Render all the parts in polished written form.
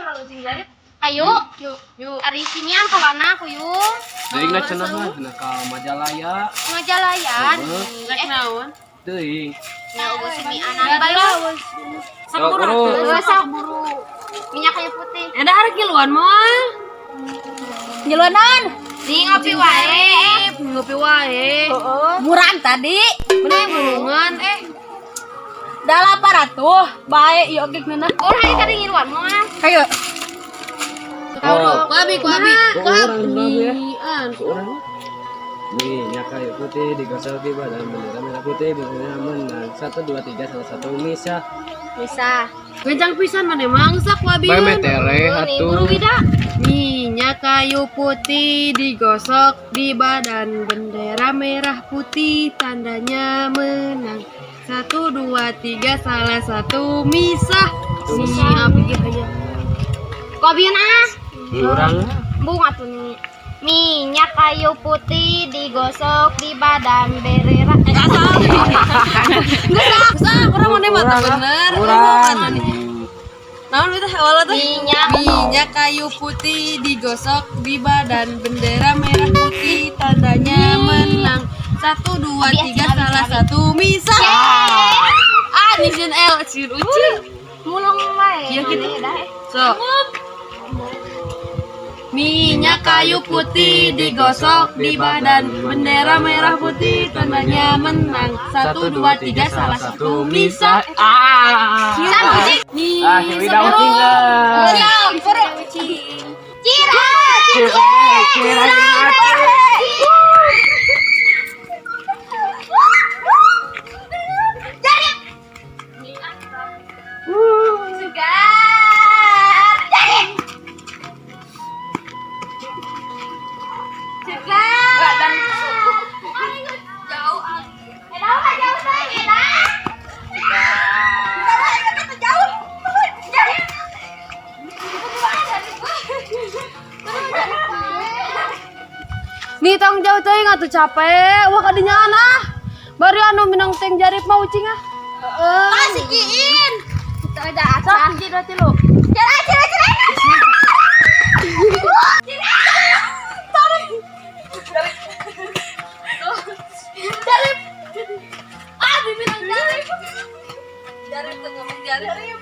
Kalau ucing jarip. Ayo, Yuk, yuk. ari sinian ka mana kuyung? Teuing lah cenah mah cenah ka Majalaya. Majalayan. Heeh. Rek naon? Teuing. Ya eueuh simianan bae. Sakura. Buru. Eueuh sok buru. Minyak kayu putih. Ada arek ngiluan moal. Ngiluan naon? Nih ngopi wae. Ngopi wae. Murang tadi. Bener burungan eh. Da lapar atuh. Bae ieu oge ngeunah. Oh, hari tadi ngiluan moal. Hayo. Oh, Ku abi, ku abi. ku urang dulu ya. Ian. Ku urang. Minyak kayu putih digosok di badan bendera merah putih bendera menang. 1 2 3 salah satu misah. Bisa. Kencang pisan mana mangsa ku abi. Bae metereh Nih buru atuh. bida. Minyak kayu putih digosok di badan bendera merah putih tandanya menang. 1 2 3 salah satu misah. Si abi gitu aja. Ku abian ah. Urang. Bung atuh nih. Minyak kayu putih digosok di badan bendera. Eh, Geus ah, urang mana mah teu bener. Urang. Naon itu awalnya tuh? Minyak. Minyak kayu putih digosok di badan bendera merah putih tandanya menang. 1 2 3 salah satu misah. Ah, nisieun L, sieun ucing. Mulung wae. Iya, gitu. Maneh dah, eh. So. Minyak kayu putih digosok di badan bendera merah putih tandanya menang. 1 2 3 salah satu misah. Ah. San ucing. Nih, Ah, si Wida ucing lah. Cira. Cira, cira. Segar. Jadi. Segar. Jauh ah. Edah mah jauh teuing, edah. Jauh. Jadi. Nih tong jauh teuing atuh capek. Wah kadinya ah. Bari anu minang teng jarip mah ucing ah. Heeh. Ah, si Kiin. Itu ada acan. Hiji dua tilu. Cira, cira, cira. Jarip. Ah, dibilang jarip. Jarip tuh ngomong jarip.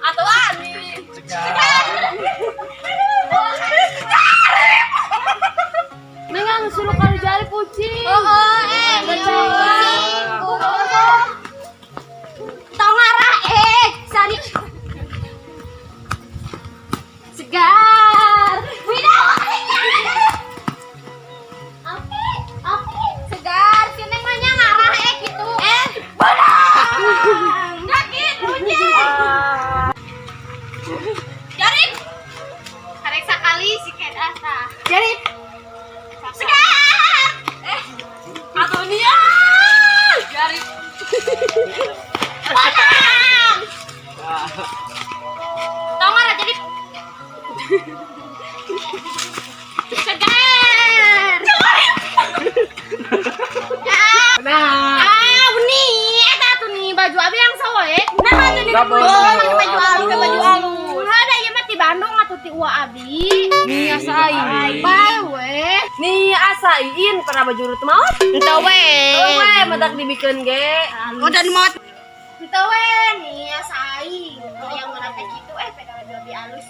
Atau ani. Nengang suruh kali jarip ucing. Oh, eh, ucing. Buru. Tong ngarah, eh, sari. Segar. Wida. Api, api, segar. Si Neng mah nya ngarah eh gitu. Eh, beunang. Sakit, ucing. Jarip. Karek sakali si kedah tah. Jarip. Segar. Atau ni ah. Jarip. Menang. Tau nggak jadi segar. Nah. Ah, nih, eta tuh nih baju abi yang soek. Nah, tuh nih Gak baju boleh. baju alus, baju alus. Ada ieu mah ti Bandung atuh ti uwa abi. Nih asa aing. Bae we. Nih asa iin pernah baju rut maot. Entah we. Oh we matak dibikeun ge. Udah maot. Entah we nih asa aing. Yang mana teh kitu eh peda baju abi alus.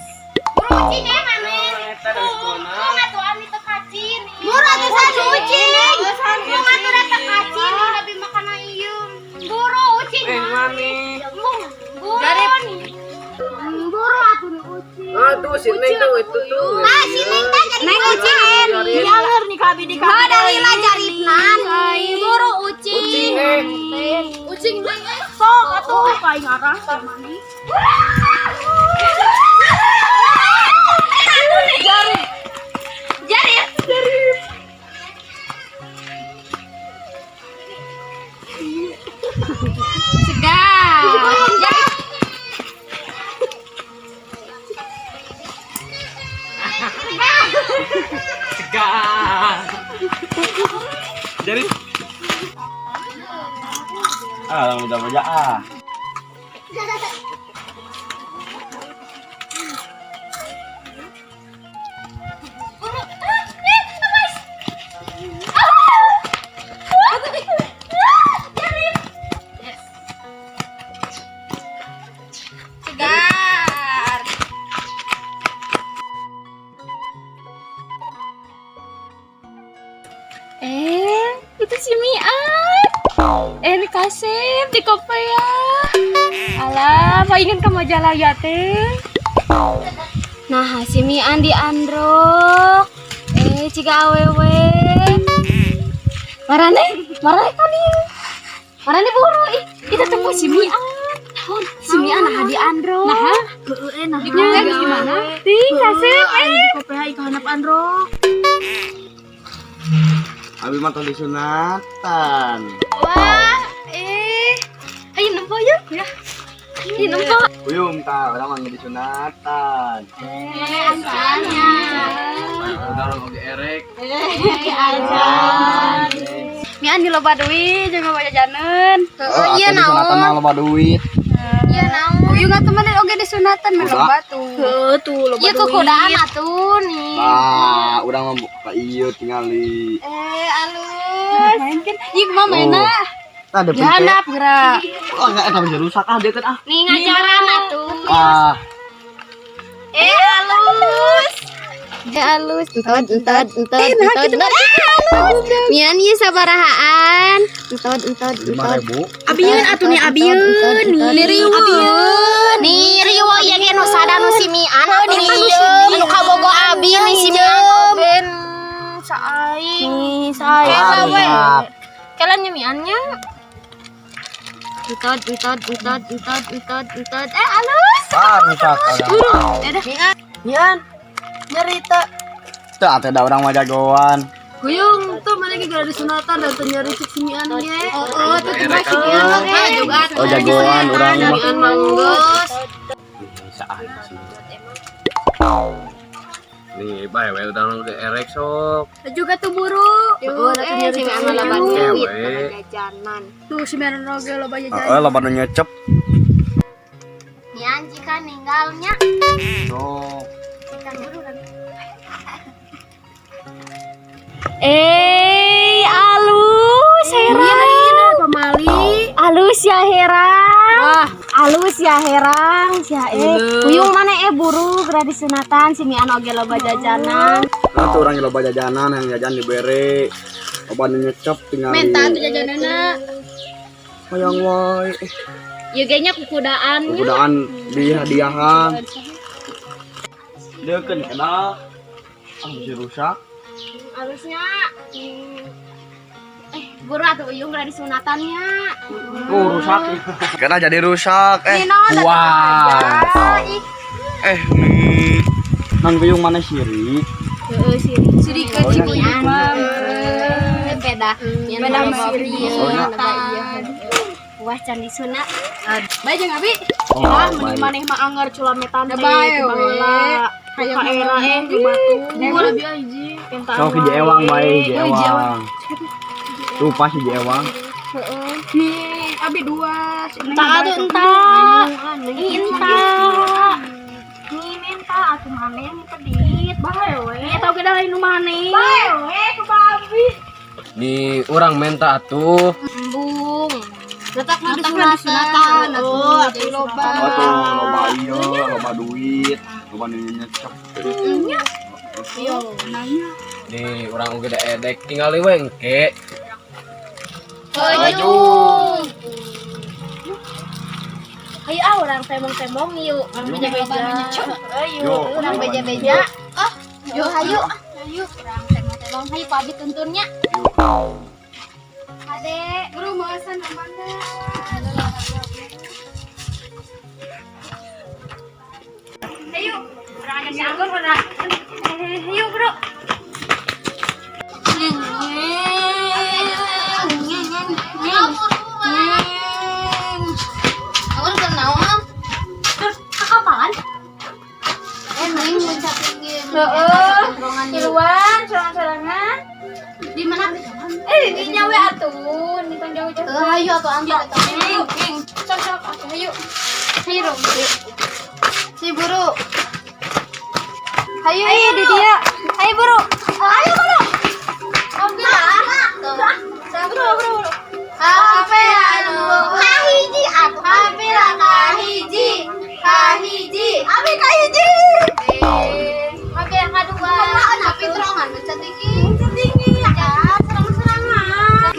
Buru ucing eh maneh. Buru atuh ami teu kaci nih. Buru atuh satu ucing. Buru atuh da teu kaci nih nabi makana ieu. Buru ucing. Eh, mami. Buru nih. Buru atuh nih ucing. Ah, tuh si Neng tuh itu tuh. Ah, si Neng teh jadi Neng ucing. Dianger nih kabi di kabi. Ada lila jaripna. Buru ucing. Ucing, eh. Ucing neng eh. Sok atuh kain ngarah mani. Jarip. Jarip. Segar. Jarip. Segar. Jadi Ah, udah banyak ah. Tuh si Mian. Eh, ini kasep di ya. Alah, palingan ke Majalaya teh. Nah, si Mian di androk. Eh, jika awewe. Marane, marane kan ieu. Marane buru ih, kita temu si Mian. Si Mian nah di androk. Nah, Heeh, nah. nya geus gimana? Ting kasep eh. Di kopi ka handap androk. Abi mah tong disunatan. Wah, eh. Ayo nempo yuk. Ya. Ayo nempo. Uyung tah, urang mah disunatan. Eh, asalnya. Udah orang oge erek. Eh, aja. Mian di loba duit jeung loba jajanan. Oh, iya atuh disunatan naon. mah loba duit. Iya naon. Uyung atuh mah oge disunatan mah Udah. loba tuh. Heuh tuh loba Iya kukudaan atuh nih. Nah, urang mah buka ieu tingali. Eh, alus. Main kan? Ih, kumaha mainna? Tah ada Dihandap gerak. Oh, enggak eta bisa rusak ah deket ah. Nih ngajaran atuh. Ah, Eh, alus. Eh, alus. Entod, entod, entod, entod. Eh, alus. Mian ieu sabarahaan. Entod, entod, entod. 5000. Abieun atuh nih abieun. Nih riweuh. Nih riwo ieu ge nu sada nu si Mian atuh nih. Anu kabogo abi nih si Mian oge. Saing. Nih, saing. Ah, rusak. Kalian nyemiannya. Entod, entod, entod, entod, entod, entod. Eh, alus. Ah, rusak. Mian. Mian. Nyerita. Teu atuh da urang mah jagoan. Kuyung tuh mana lagi gara disunatan dan teu nyari cek si Mian ge. Oh, tuh tuh si Mian oge. Juga Oh, jagoan urang mah. Mian manggus. Nih, bae we udah orang oge erek sok. Juga tuh buru. Oh, eh, si Mian mah loba duit, loba jajanan. Tuh si Mian oge loba jajan. Heeh, loba nu nyecep. Mian jika ninggalnya. Sok. Ikan buru kan. Eh, alus herang. Pamali. Alus ya herang. Wah, Alus ya herang sia eh. Uyung mana eh buru geura disunatan si Mian oge loba jajanan. Nah, tuh urang loba jajanan yang jajan dibere. Loba nu nyecep tingali. Menta tuh jajanana. Hayang wae. Ieu ge nya kukudaan. Kukudaan di hadiahan. Deukeun kena. Ah, bisa rusak. Harusnya eh buru atuh uyung geura disunatannya. Oh, rusak. Karena jadi rusak. Eh, Wah. eh nih. Nan kuyung mana sirik? Heeh, sirik. sirik ke Cikuyung mah. Beda. Beda sama sirik. Oh, nya. Wah, can disunat. Bae jeung abi. Oh, Ah, mending baik. maneh mah anger culametan teh Bae we. baheula. Hayang Ka era eh ngomong. di batu. Neng abi hiji. Sok hiji ewang bae, hiji ewang. Tuh pas hiji ewang. Nih, abi dua. Entah atuh entah. Ih, entah. Nih minta atuh maneh minta duit. Bae we. Eta oge da lain nu maneh. Bae we ku babi. Nih, urang menta atuh. Embung. Letakna disunatan atuh jadi loba. Oh tuh loba ieu, loba duit, loba nu nyecep. Nih, urang oge da edek tinggal we engke. Maju. Ayo ah urang tembong-tembong yuk. Urang beja-beja. Ayo, urang beja-beja. Oh, yuk hayu. Hayu, urang tembong-tembong hayu Pak Abi tuntunnya. Ade, Buru maasan amanda. ayo. Urang ada si Anggun urang. Ayo, Bro. Anggun kenaon? Terus kapan? Eh, neng Heeh. Tiluan, sorang-sorangan. Di mana? Eh, di nyawe atuh, nih tong jauh-jauh. Eh, hayu atuh antar atuh. Ayo, sok sok atuh hayu. Hayu dong. Si buru. Hayu ieu di dia. Hayu buru. Ayo buru. Buru buru buru. HP anu kahiji atuh HP lah kahiji. Kahiji. Abi kahiji. HP yang kedua. Tapi terongan bisa tinggi. Bisa tinggi. Ya, serang-serangan.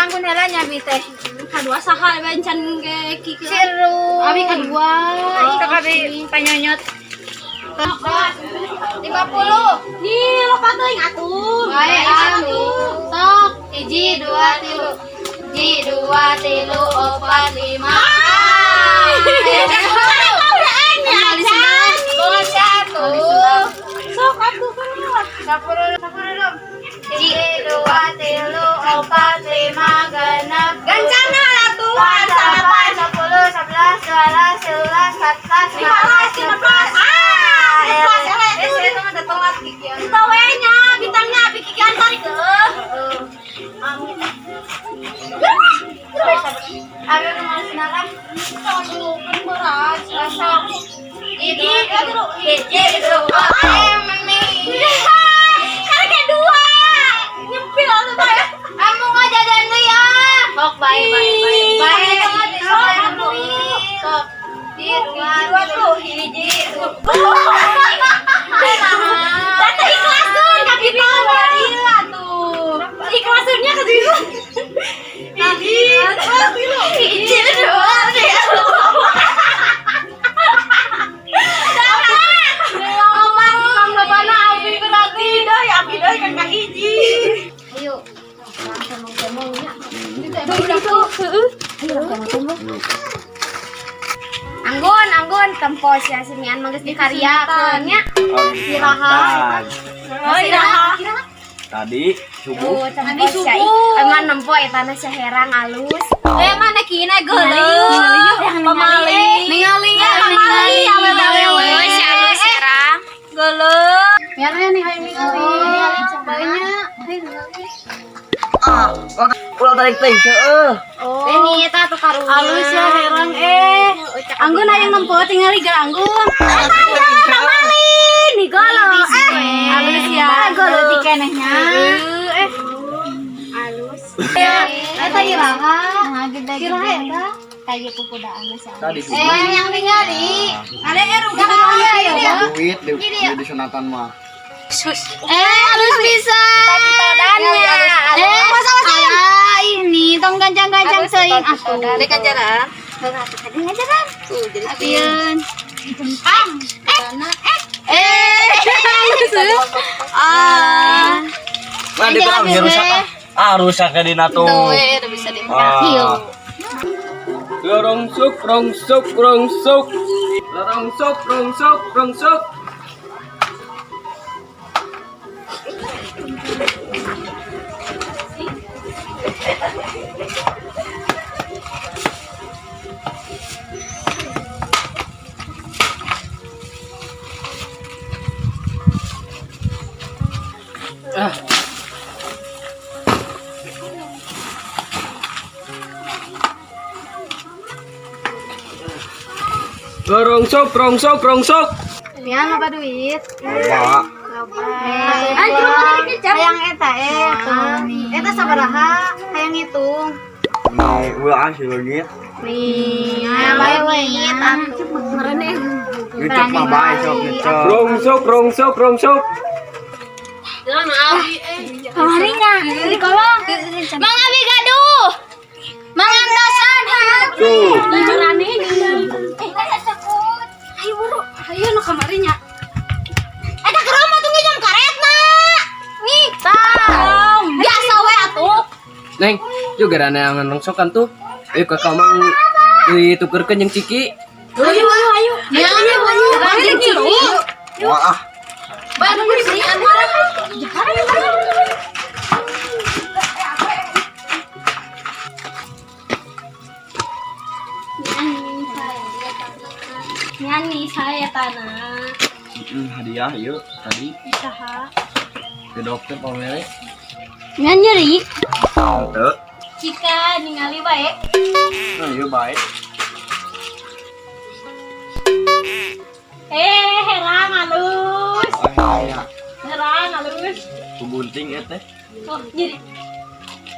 Anggun heula nya abi teh. Kadua saha we encan ge kieu. Seru. Abi kadua. Sok abi panyonyot. 50. Nih, loba teuing atuh. Bae atuh. Sok, hiji, dua, tilu. Hiji, dua, tilu, opat, lima. Sok atuh kan. 10, 10. Hiji, dua, tilu, opat, lima, genep. Gancana atuh. 8, 10, 11, 12, 13, 14, 15, 16. Ah, 15 itu mah udah telat kikian. Kita we nya bintangnya abi kikian tarik eueuh. Amin. Abi rumah senaran. Sok. Hiji, hiji, dua, meni. Karek dua. Nyempil atuh bae. Kamu nggak jajan dulu ya. Sok, bae, bae, bae. Bae, sok, sok. Hiji, dua, tilu, hiji, dua. Tante ikhlasun ka kitu. Gila tuh. Ikhlasunnya ka kitu. Hiji, dua, tilu. Hiji, dua, tilu. Ngomong kang bapana abi berarti deui abi deui kan ka hiji. Ayo. Tuh, Anggun, Anggun, tempo sia simian mah geus dikaryakeun nya. Iraha. Oh, iraha. Tadi subuh. Tuh, tempo sia. Emang nempo eta na sia herang alus. Eh, mana kina geuleuh. Pamali. Ningali ya, pamali awewe. Si alus herang. Geuleuh. Ya nih hayang ningali. Banyak. Ah, ulah tarik teh seueuh. Ini eta tuh karunya. Alus ya herang eh. Anggun hayang nempo tingali ge Anggun. Pamali nih geuleuh. Eh, Alus ya. Geuleuh dikenehnya. Eh, Alus. ya, eta iraha. Iraha eta. Kayak pupudaan mah sia. Tadi subuh. Eh, yang ningali. Ada eh rugi Duit di, di sunatan mah. Eh, halus bisa. Kita Eh, masa alah, ini tong gancang-gancang teuing atuh. Dek ajaran. Gancang-gancang. Tuh, jadi Apieun. Jempang. Eh. Eh. Ah. Nah, di tukang rusak. Ah, rusak ya dina tuh. eh udah bisa di. Ah. Rongsok, rongsok, rongsok. Rongsok, rongsok, rongsok. Ah. Rongsok, rongsok, rongsok. Ya, apa duit? Bawa. Hayang eta eh tuh. Eta sabaraha? Hayang ngitung. Nih, ulah sih leungit. Nih, hayang bae leungit atuh. Ngecek mah bae sok ngecek. Rongsok, rongsok, rongsok. Kamarinya di kolong. Mang Abi gaduh. Mang antosan. Tuh. Eh, takut. Ayo buru, ayo nu kamarinya. Eta ke rumah tuh nginjem karetna. Nih, tah. Biasa we atuh. Neng, juga ada yang rongsokan tuh. Ayo ke kamar ditukerkeun jeung Ciki. Ayo ayo ayo. Ya, ayo, ayo. Ayo Ciki. Wah, ah. Baru diberikan malah. Nyanyi saya tanah. Hadiah yuk tadi Saha. ke dokter pamere. Nyanyi ri. Henteu. Cika ningali bae. Nah, ieu bae. Eh, herang halus. Ah, ya. Herang halus. Kugunting eta teh. Oh, nyeri.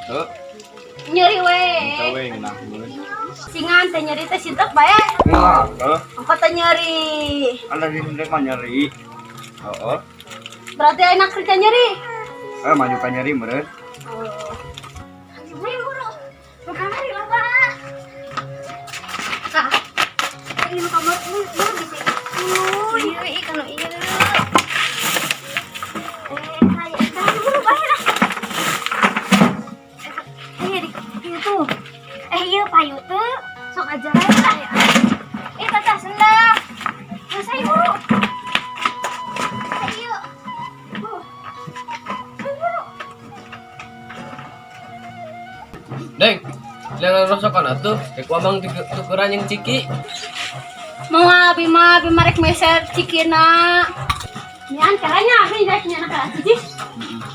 Heuh, Nyeri we. henteu we ngeunaheun. Singan teh nyeri teh sitek bae. Wah, heuh. Engko teh nyeri. Ada di sini mah nyeri. Heeh. Berarti enak kerja nyeri. Eh, maju ka nyeri meureun. Ayo buru. Ini kamar lu bisa. Iya, ih kalau iya dulu. Eh, kayak dah buru bae lah. Eh, di itu. Eh, iya payu tuh. Sok aja lah. Eh, tata sendak. Terus ayo buru. Ayo. Ayo buru. Deng, jangan rosokan atuh. Rek wamang tukeran yang ciki. Mau abi mah abi marek meser cikina. Nyan caranya abi rek nya anak cici.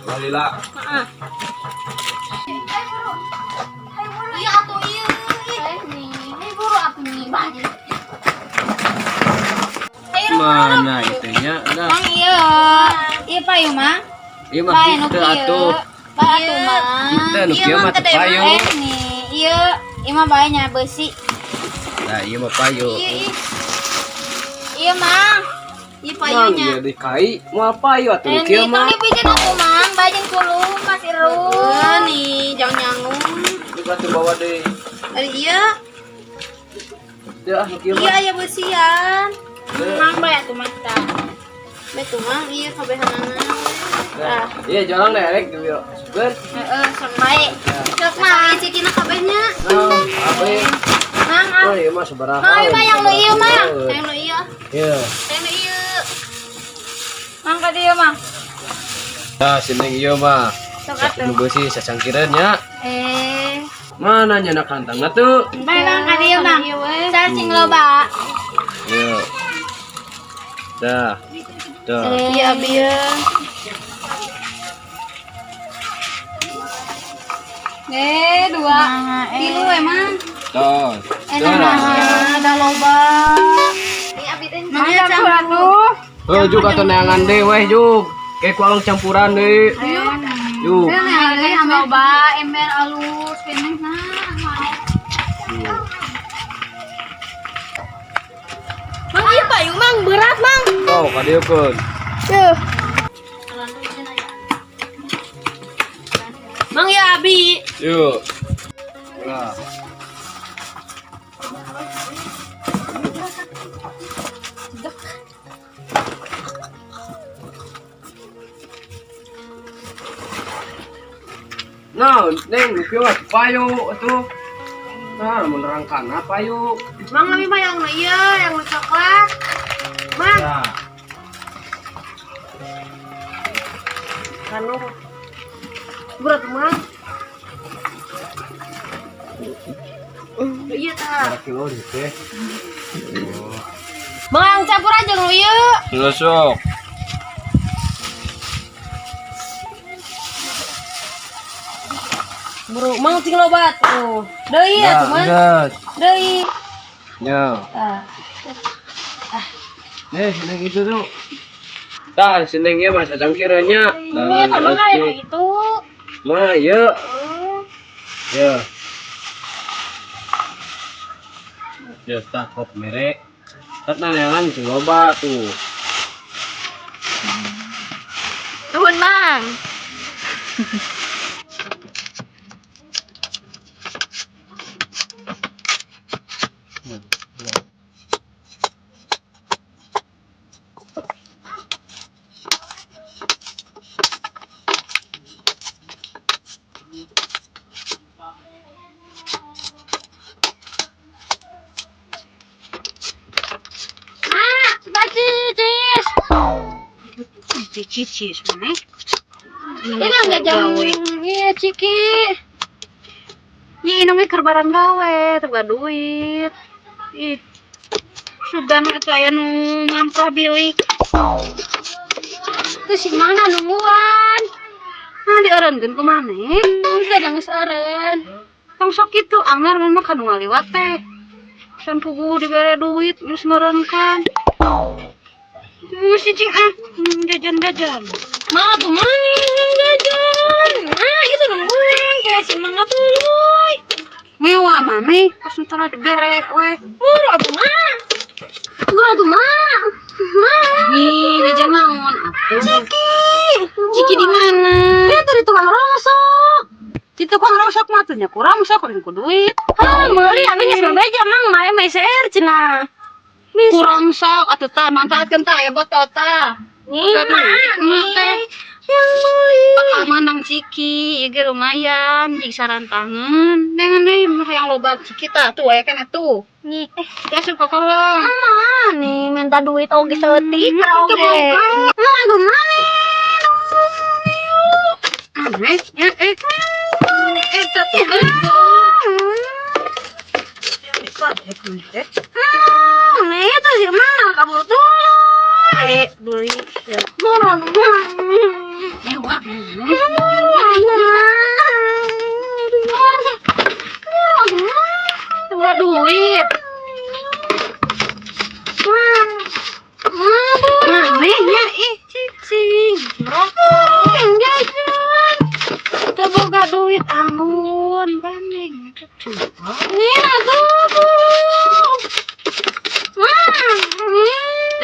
Walila. Heeh. Ayo buru. Ayo buru. Iya atuh ieu. Eh nih, ayo buru atuh nih. Bah. Ayo buru. Mana itunya? Nah, Mang iya. Iya payu mang. ieu mah Payu nu kitu kieu. atuh. Bae atuh mang. Kitu nu kieu mah teu payu. Eh nih, iya, iya mah bae nya besi. Nah, ieu mah payu. Iya, iya. Iya mang. Iya Mang, payunya. ieu di kai moal payu atuh nu Eh, kieu nih, mah. tong dipijeun atuh mang, bae jeung kulum Mas Irul. Nih, jangan nyangung. Ieu atuh bawa deui. Ari iya, Teu ah nu kieu iya mah. aya besian. Teu. Mang bae atuh mah kita. Bae tuh mang, iya kabehanana. Nah, iya jalan deh rek dieu. Seger. Heeh, sok bae. Sok mang, cikina kabehnya. Nah, apa ya? Mang, ah. Oh, ieu mah sabaraha. Mang, ieu mah yang nu ieu mang. Yang nu ieu. Iya. Yang nu ieu. Mang ka dieu mang. Nah, sini ieu mah. Sok atuh. Nu beusi sacangkireun nya. Eh, Mana nya nak kantangna tuh? bae mang ka dieu mang. Cacing loba. Iya. Dah. Dah. Iya, abi ya. Eh, dua. Tilu emang. Tuh. Enak ada loba. Nih abi teh. Mana campuran tuh? Oh, juk atuh neangan deui weh juk. Kayak kualong campuran deui. Juk. Loba ember alus keneh nah. Mang ieu payu mang berat mang. Tuh, ka dieu keun. Tuh. Mang ya abi. Yuk. Nah. Nah, Neng, nu kieu mah payu atuh. Nah, menerangkan apa payu? Mang abi mah yang nu ieu, yang nu coklat. Mang, Nah, kanu. Berat mang. Iya ta. kilo teh. Mang campur aja nu ieu. Sudah sok. Bro, mang cing loba tuh. Deui atuh mang. Deui. Ya. Ah. Nih, seneng itu tuh. Tah, seneng ieu mah sacangkireun nya. Iya, kalau nggak itu. Mah, ieu. Ya. Ya, tah kop merek. Tat neangan sing loba tuh. Nuhun mang. Cicis. Cicis mana? Ini enggak jauh. Iya, Ciki. Ini inungnya kerbaran gawe, teu duit. Ih. Sugan atuh aya nu ngamprah bilik. Terus si mana nungguan? Nah, dieureunkeun ku maneh? Geus geus eureun. Tong sok kitu anger mah kanu ngaliwat teh. San puguh dibere duit geus ngeureunkan. Terus cicing ah, jajan-jajan. Mang atuh mana jajan? Nah, itu nungguan kayak si Mang atuh. Mewah mami, pas ntar dibere we. Buru atuh mah. Gua atuh mah. Mah. Ih, jajan naon atuh? Ciki. Ciki di mana? Ya tadi tukang rosok. Di tukang rosok mah tuh nya kurang sok ku duit. Ah, meuli abi geus bebeja mang mae meser cenah. Kurang sok atuh tah, manfaatkeun tah aya botol tah. Nih, Teh yang beli. bakal menang ciki, ieu ge lumayan, jig sarantangan. Dengan deui yang loba ciki tah tuh aya kan atuh. Nih, Ya suka kolong. mama nih minta duit oge saeutik Itu oge. boga. Mama gimana? Aneh, ya eh. Eh, tapi Hmm, itu sih mana kabur tuh. Eh, beli. Murah, Mewah. Murah duit. Manehnya ih cicing. Jajan. Teu boga duit ampun panik. Nih atuh.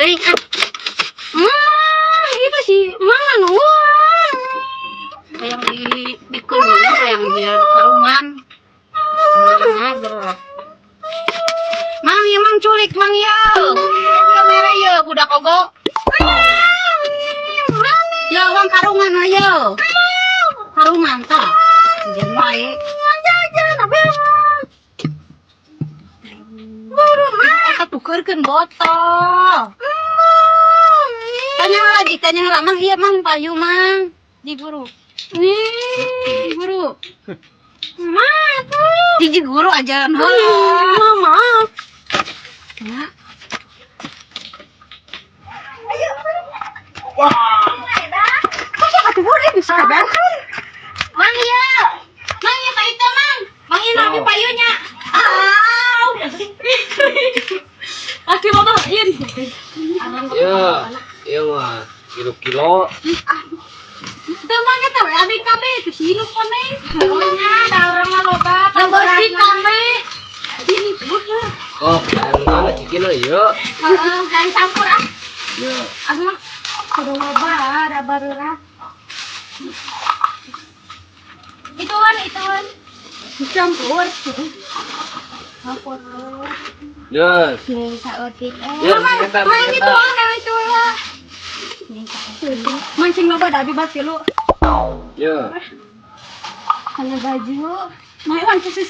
Eh, ah, Itu sih mana nuan. yang di di yang di karungan. Ngobrol. Mang, ya mang culik mang ya. Ya mere ya budak ogo. Ya mang karungan ayo. Karungan tah. Jangan bae. Jajan apa? Buru mah. Eta tukeurkeun botol. Tanya lagi, tanya lah mang, iya mang payu mang. Di guru. Nih, guru. Ma tuh. Hiji guru ajaran heula. Mama. Ya. Kok atuh buru bisa kabahan? Mang ya. Mang ya Pak Ita mang. Mang ya nabi payunya. Aw. Aki mama, iya di. Ya, iya mah kilo kilo. Teu mang eta we abi kabeh teu sinup kame. Nya, da urang mah loba. Da bersih kame. Oh, yang mana cikina ya? Heeh, kan campur ah. Ya. Aku mah kudu loba da bareura. Ituan, ituan. Campur. Campur. Yes. Nih saeutik. Ya, kita Mang itu kita. ah, itu lah. Mancing loba da abi bas tilu. Ya. Kana baju. Mau iwan susu.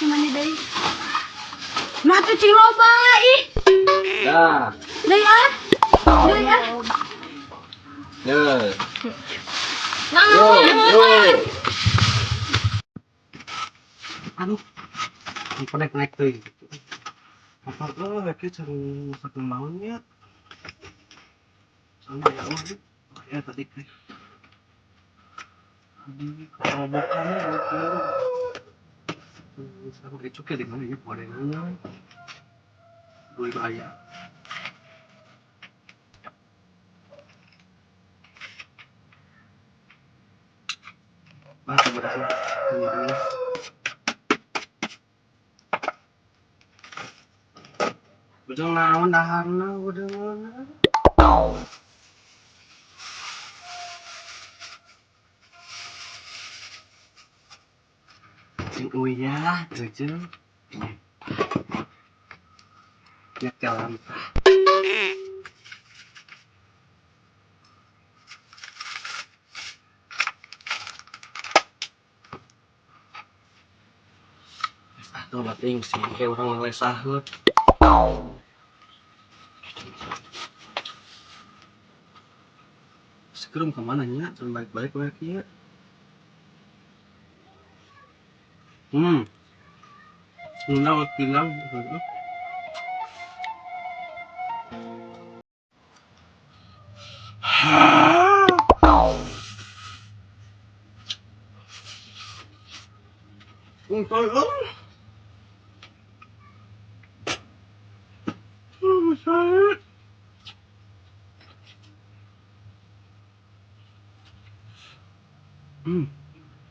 Gimana deui? Mah tuh cing loba ih. Dah. Deui ah. Deui ah. Yes. Nah, Yo, yo. Aduh, naik naik tuh. Apa tuh lagi cari satu naonnya? Sama ya Allah, ya tadi teh. Di kerobokannya gitu. Sama itu di mana ya gorengannya? Dua ayam. Bah, berhasil. Ini dulu. Udah naon daharna udah naon. Sing uyah tujuh. Ya jalan. Tuh bating sih kayak orang ngelesah heuh. Sekarang kemana nya? Jangan balik-balik balik ya. Enggak bilang.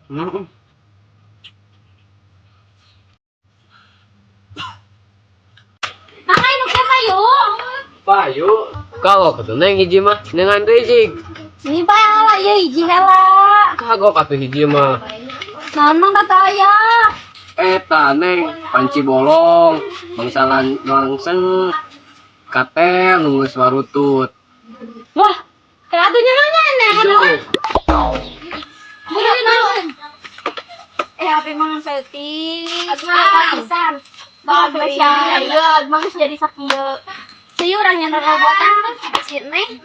Enak. Nah, nu payu. Payu. Kagok atuh neng hiji mah dengan deui jig. Ini bae lah ieu hiji heula. Kagok atuh hiji mah. Naon kata aya? Eta neng panci bolong, bangsa langseng. Katel nu geus warutut. Wah, kayak atuh nyanyi nih. Buru naon? Eh, HP mah selfie. Ah. Pisan. Bawa bisa. Iya, mah geus jadi sakieu. Seueur urang yang robotan tuh si Neng.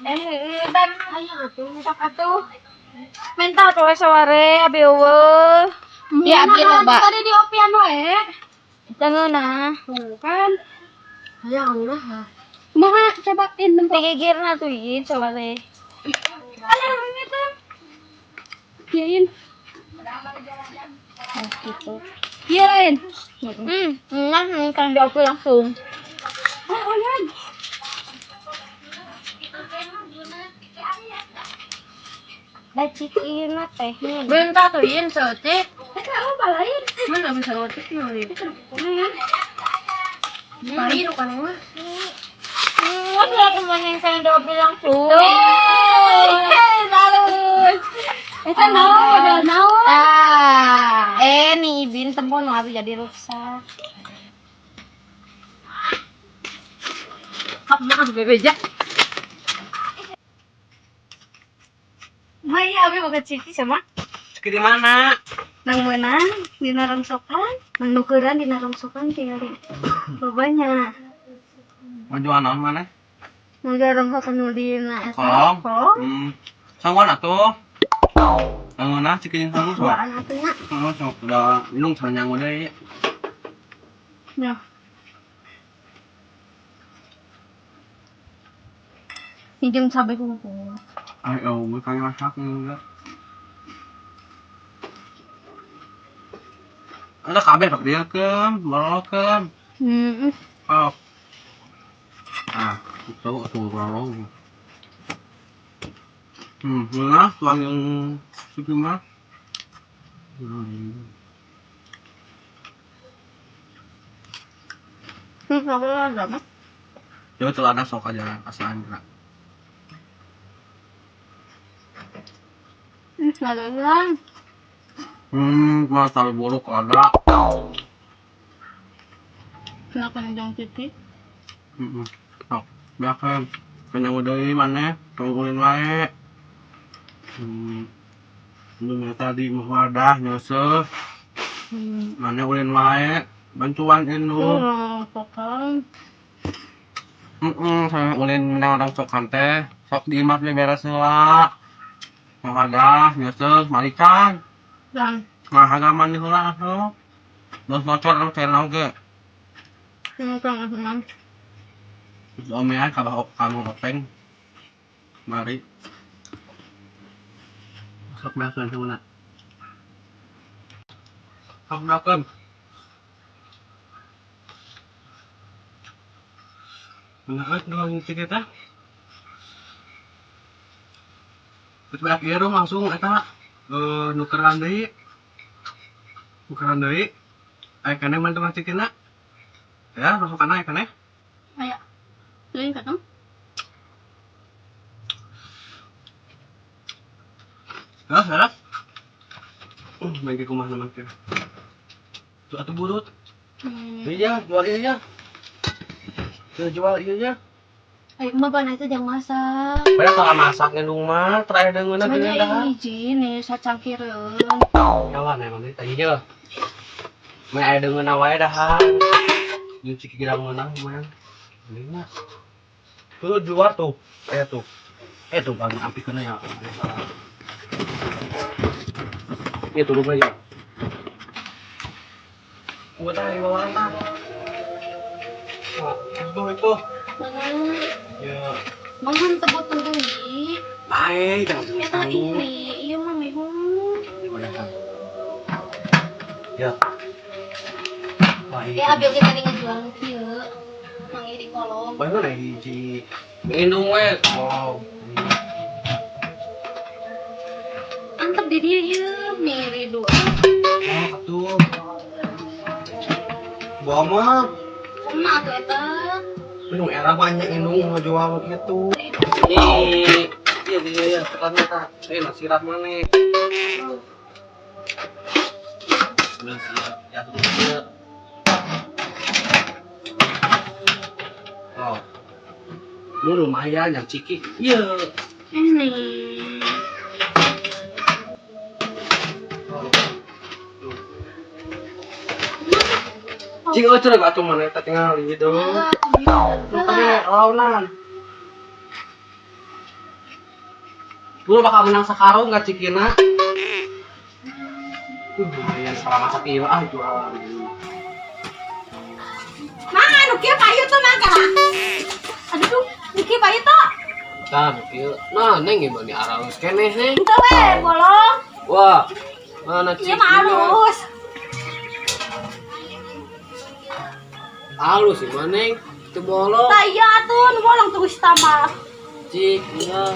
Eh, ban ayo atuh sok atuh. Mental tuh sore abi eueuh. Ya, abi loba. Tadi di opian wae. Jangan nah. Kan. Hayang nah. Kumaha coba in nempo gigirna tuh in sore. Alah, ini tuh. Iyain. Oh, gitu. Iya lain. Nah, kan di opi langsung. Ah, ulan. Da cikin teh. Bentar tuh yin sote. Eh, apa lain? Mana bisa ngotik nih? Pari nu kana mah. Wah, teman yang saya di opi langsung. Halus. Eta naon modal naon? Ah, eh nih Ibin tempo nu abi jadi rusak. Maaf bebeja. Mah iya abi boga ciki sama. Ciki di mana? Nang meunang dina rongsokan, nang nukeran dina rongsokan tinggal lobanya. Majuan naon mana? Nu rongsokan nu dina eta. Kolong. Kolong. Sangguan atuh. Bangunah ciki jeung sangu sok. Duaan atuh nya. Heeh, sok udah minum sanyangu deui. Ya. Pinjam cabe kumpul. Ayo, gue kangen masak enggak. Ada kabeh pak dia ke, borolokeun. Heeh. Oh. Ah, itu tuh borolong. Nah, tuang yang suki mah. Aku ada mah. Ya celana sok aja asaan gerak. Laluan. Gua tahu buruk ada. Kenapa nih titik? Sok, biarkan. Kenyang deui maneh, tungguin wae. Lu tadi mau wadah nyeuseuf. Maneh ulin wae, bantuan indung. Sokan. Saya ulin menang orang sokan teh. Sok di imah beres heula. Mau wadah nyeuseuf malikan. Dan Mah hagaman di heula atuh. Terus bocor lu channel ge. senang. Terus omean ka kamu openg. Mari. Sok beakeun heula. Sok beakeun. Bener dua ngisi kita. Terus beak ieu langsung eta nukeran deui. Nukeran deui. Aya keneh mah tukang cikina. Ya, masukan aya keneh. Aya. Lain kan? Ya, sarap. Bagi kumaha nama teh. Tuh atuh burut. Iya, jual ieu ya. Tuh jual ieu ya. Ayo mah pan itu jangan masak. Banyak kalau masak ngendung mah, terakhir dengeuna Sebenarnya geuning dah. hiji nih sacangkireun. Kawan emang tadi tadi Meh aya deungeunna wae dah. Jeung ciki gerang meunang lumayan. Ini mah. Tuh di luar tuh. Aya tuh. Tuh bang ampikeun ya. Ini turun aja. Gua tadi bawaan tah. Wah, itu itu. Ya. Mangan tebut deui. Baik, jangan Eta ini, ieu mah mehun. Ya. Baik. Ya abi oge tadi ngejual kieu. Manggih di kolong. Baik mana hiji. Indung we. Wow. Antep di dieu ieu miri dua. Oh, atuh. Bawa mah. Kumaha atuh eta? Indung era banyak indung ngejual gitu. Nih, iya iya iya, tekan ta. Nasirat mana? Udah siap, ya tuh. Oh. Lu lumayan yang ciki. Iya. Ini. Cing eueuh cenah atuh mana eta tinggal gitu. Lu tadi launan. Lu bakal menang sakarung gak cikina? Lumayan selama sakilo ah jual. Mang anu kieu payu tuh mang kana. Aduh, nu kieu payu tuh. Tah, nu kieu. Nah, neng gimana nih aralus keneh neng? Henteu we, bolong. Wah. Mana Ieu mah alus. Alus sih mah neng. Teu bolong. Tah iya atuh, nu bolong terus tambah. Cik, iya.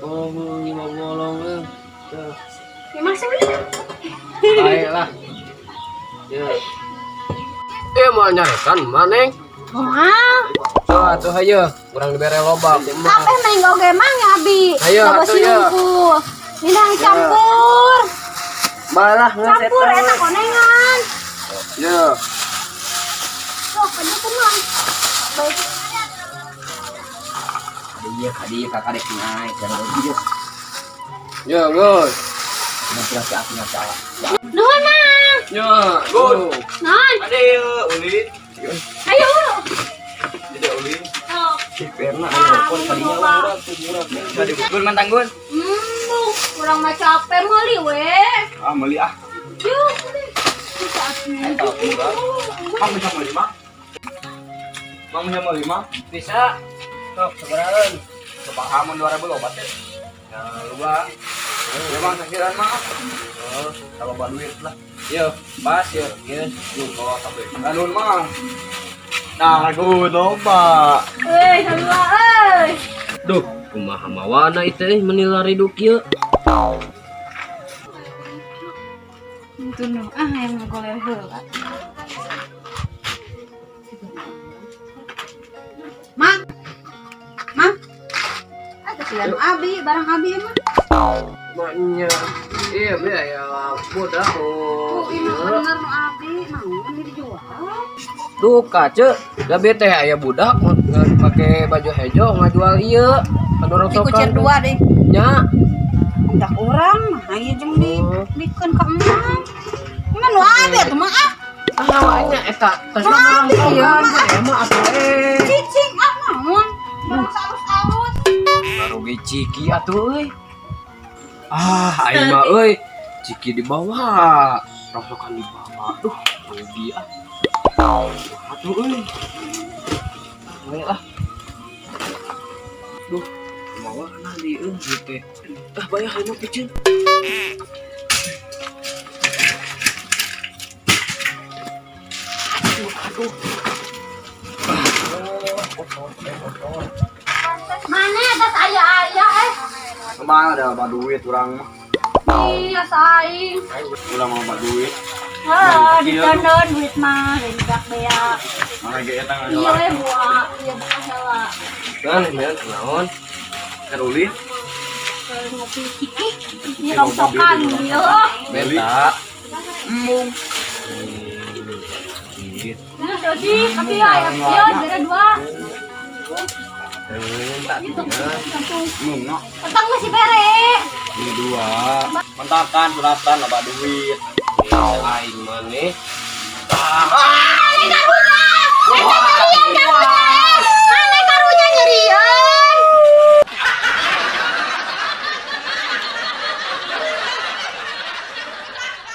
Oh, lima bolong eh. Tuh. Ya masuk. Baiklah. Ya. Mau nyarekan mah neng? Wah, Tuh, atuh hayu, urang dibere loba. kabeh main oge mang ya abi. Ayo, Loba atuh, ya. siungkul. Minang campur. Malah Campur enak konengan. Ya. Tuh, penuh tuh mang. Baik. Iya, kadi kakak dek naik jangan begitu. Ya, Gus. Nanti aku nggak. Nuhun mang. Ya, Gus. Non. Ada ulin. Ayo ulu. Jadi ulin. Oh. Karena ayo pon tadinya murah tuh murah. Jadi gun mantang gun. Kurang mah capek meuli we. Ah, meuli ah. Yuk. Mang bisa meuli mah? Mang bisa meuli mah? Bisa. Sok sabarahan. Sepahaman 2000 loba teh. Ya, loba. Ya bang, sakiran mah. Kalau loba duit lah. Yo, pas yo. Geus. Lu kalau sampai. Nuhun mah. Nah, gue loba. Euy, sarua euy. Duh, kumaha mawana itu eh meni lari kieu. Itu nu ah yang ngagoleh heula. Mang. Mang. Ah, kasihan abi, barang abi mah. Maknya. Iya, be aya budak Oh, oh. ini bener nu abi, naon ini dijual. Duka ceu, da be teh aya budak make baju hejo ngajual ieu. Kan urang Di kucir dua deh. Nya. Budak urang mah ieu jeung di bikeun ka emang. Ini nu abi atuh mah ah. Ah, nya eta tas urang sokan mah atuh eh. Cicing ah naon. Barang alus-alus. Rugi ciki atuh euy. Ah, aing mah euy. Ciki dibawa, rongsokan dibawa. Duh, rugi ah. Atuh euy. Bae lah. Duh, mawa kana di euy ieu teh. Ah, bayar aing mah piceun. Aduh, aduh. Mana atas aya-aya eh. Kemana ada loba duit urang mah? Iya, saing. Urang mah loba duit. Hah, ditondon duit mah, rendak bea. Mana ge eta Iya we buah, iya buah heula. Kan, men, naon? Keur ulin. Keur ngopi ciki. Ini rongsokan ieu. Beta. Embung. Gitu. Nah, jadi tapi ya, ya, beda dua. Tak Embung no. Petang masih bere. Ini dua. Mentakan suratan loba duit. Aing maneh. Ah.